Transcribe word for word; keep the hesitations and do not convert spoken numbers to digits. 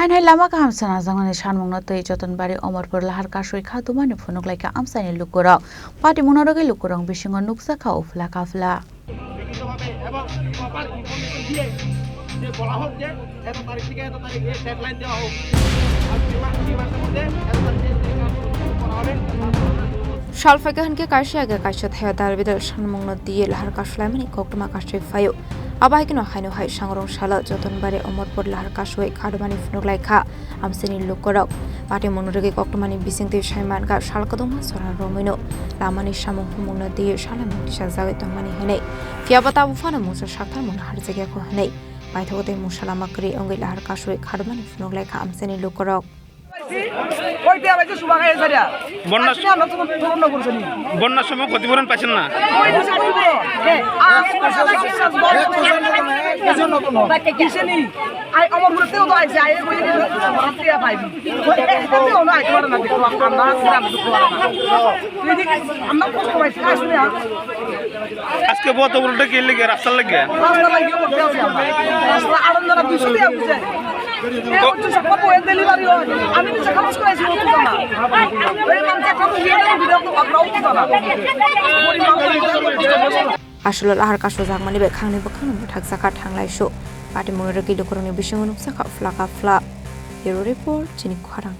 Hainhai lama kaham sanajaknani sanmungno twi Jotonbari Omorpur Lahar Kasui Khadumani phunuk laikha amchaini lukurok. Patimungno rwgwi lukurok bisingo nukjakha uphla kaphla. লিখিতভাবে এবং proper information দিয়ে যে বলা হোক যে এত তারিখ থেকে এত তারিখ এই ডেডলাইন দেওয়া হোক। আর দুই মাস, দুই মাসের মধ্যে এত তারিখে এই কাজ করা হবে। Sal phaikha hinkhe kaisa age kaisa thaio dal bidal sanmungno twiwi lahar kasulaimani koktwma kasui phaio. Abo hai kheno haino hai sangrong salo Jotonbari Omorpur Lahar Kasui Khadumani phunuk laikha amchaini lukurok. Patimungno rwgwi koktwmani bisingtwi saimankha sal kwdwngma sora romwino lamani samung humungno twiwi salaimung tisajagwi tongmani hwnwi. Phiyaba tabuk phano mungsa saktharmungno harjakya kho hwnwi paithago tei mungsa lama kwrwi wngwi lahar kasui khadumani phunuk laikha amchaini lukurok. Koi tiya bai se subak hai saria. Bonna asli amra to purno gorsani. বন্যার সময় ক্ষতিপূরণ পাচ্ছেন না? Koi se koi bro. Ah, bisini. Ai, amor bro teo to ai se ai koi ni. Tiya bai. Teo no ai to na de ko amna sira na ko na. Ini amna ko ko ai se ai se ya. আজকে বত বড়টা কি লেগে রাস্তার লেগে? রাস্তা লাগিয়ে করতে আছে আমরা। রাস্তা আরো যারা দুশো টাকা বুঝে। এ হচ্ছে সব কত এর ডেলিভারি হয়। আমি নিজে খরচ করে আছি, ও তো জানা। এই মানুষ একটা তো দিয়ে দেবো, ভিডিও তো আপনারাও তো জানা। গরিব মানুষ। Aswk lahar kasui jakmani bai khangni bwkhakno bwthakjakha thanglaisu. Patimungno rwgwi lukurokni bisingo nukjakha phlaka phla. Bureau Report, chini khorang.